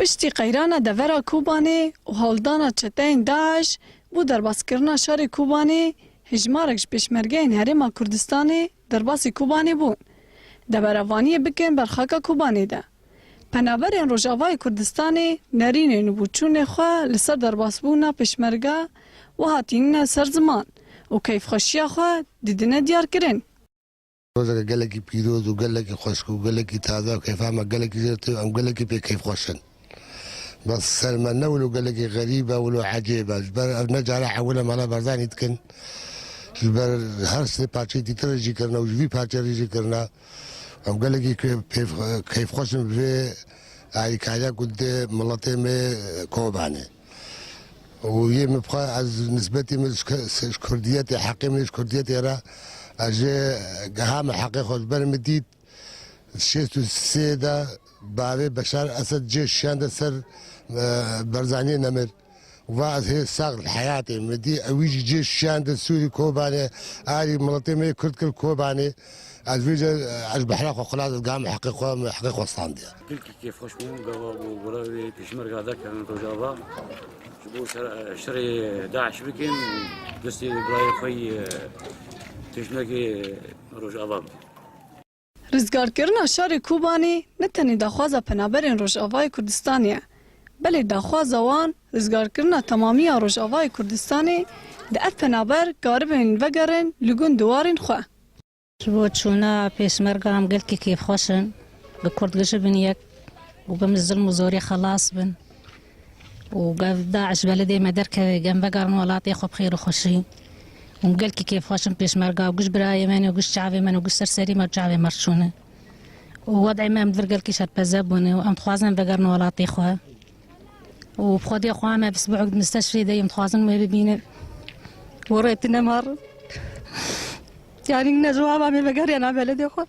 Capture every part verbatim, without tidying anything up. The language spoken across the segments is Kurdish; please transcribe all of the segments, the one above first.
Piştî qeyrana devera Kobanê û hewldana çeteyên DAIŞ bo derbaskirina şarê Kobanê, hejmarek ji pêşmergeyên Herêma Kurdistanê derbasî Kobanê bûn. Deberevaniyê bikin ber xaka Kobanê de. Penaberên Rojavayê Kurdistanê nerînên û boçûnê xwe li ser derbasbûna pêşmerga wiha tînine ser ziman û keyfxweşiya xwe didine diyarkirin. Rojeke gelekî pîroz û gelekî xweşik û gelekî taze û keyfa me gelekî jê tê û em gelekî pê keyfxweş in. Bes ser me ne wilo gelekî xerîb e, wilo ecêb e. Ji ber ev ne cara ewil e mala Barzanî dikin. Ji ber her sê parçeyê dîtir re jî kirine û ji vî parçe re jî kirine. Em gelekî keyf-, keyfxweş in bi vê alîkariya ku didê miletê me Kobanê. Û yê min bi xwe ez nisbetê min ji ke-, ji kurdiyetê, heqê min ji kurdiyetê re, ez jê geha min heqê xwe ji ber min dît, şêst û sê de bavê Beşar Esed cê şiyande ser, e, Barzaniyê nemir. Va ez hê sax li heyatê min dî, ewî jî cê şiyande Sûrî Kobanê, arî miletê me yê kurd kir Kobanê. Ez vê jê, ez ji behra xwe xilas, ez geha min heqê xwe, min heqê xwe standiye. Gelkî kêfxweş bûm, gava bû gora wê pêşmerga derkevin Rojava. Ji bo ser, şerê DAIŞ bikin, destê birayê xwe yî, e, pêşmergê Rojava bikin. Rizgarkirina şarê Kobanê ne tenê daxwaza penaberên Rojavayê Kurdistanê ye. Belê daxwaza wan rizgarkirina temamiya Rojavayê Kurdistanê, di ev penaber karibin vegerin li gund û warên xwe. Ji bo çûna pêşmerga em gelkî kêfxweş in. Bi Kurd gişibin yek û bi zilm û zorê xelas bin. Û gev DAIŞ beledê me derkeve, gem vegerin welatê xwe bi xêr û xweşî. Û em gelkî kêfxweş in pêşmerga û giş birayê me ne û giş çavê me ne û giş ser serî me û çavê me çûne. Û wedê me em vir gelkî şerpeze bûne û em dixwazin em vegerin welatê xwe. û bi Xwedê xwe me bi sibûk di misteşfê de yê, em dixwazin wê bibînin. Û rê tune mar. Yanî ne cewaba me vegeriyana beledê xwe.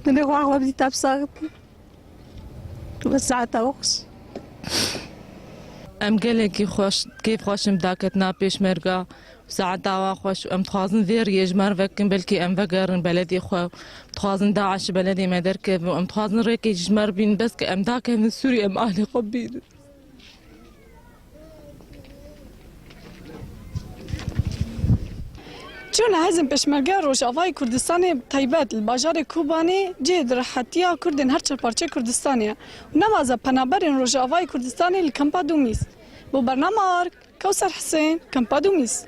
Dilê xwe xwe bidî tepsaxit. Wê saeta we xweş. Em gelekî xweş, kêf xweş in bi daketina pêşmerga. Saeta wa xweş û em dixwazin vê riyê ji me re vekin, belkî em vegerin beledê xwe. Dixwazin DAIŞ ji beledê me derkevin û em dixwazin rêkê ji me re bînin, bes ke em dakevin Sûrî, em alî xwe bînin. Çûna hêzên pêşmerge Rojavayê Kurdistanê bi taybet li bajarê Kobanê cihê direhetiya Kurdên her çar parçeyê Kurdistanê ye û nevaze penaberên Rojavayê Kurdistanê li Kampa Dumîs. Bo bernama Ark, Kewser Hisên, Kampa Dumîs.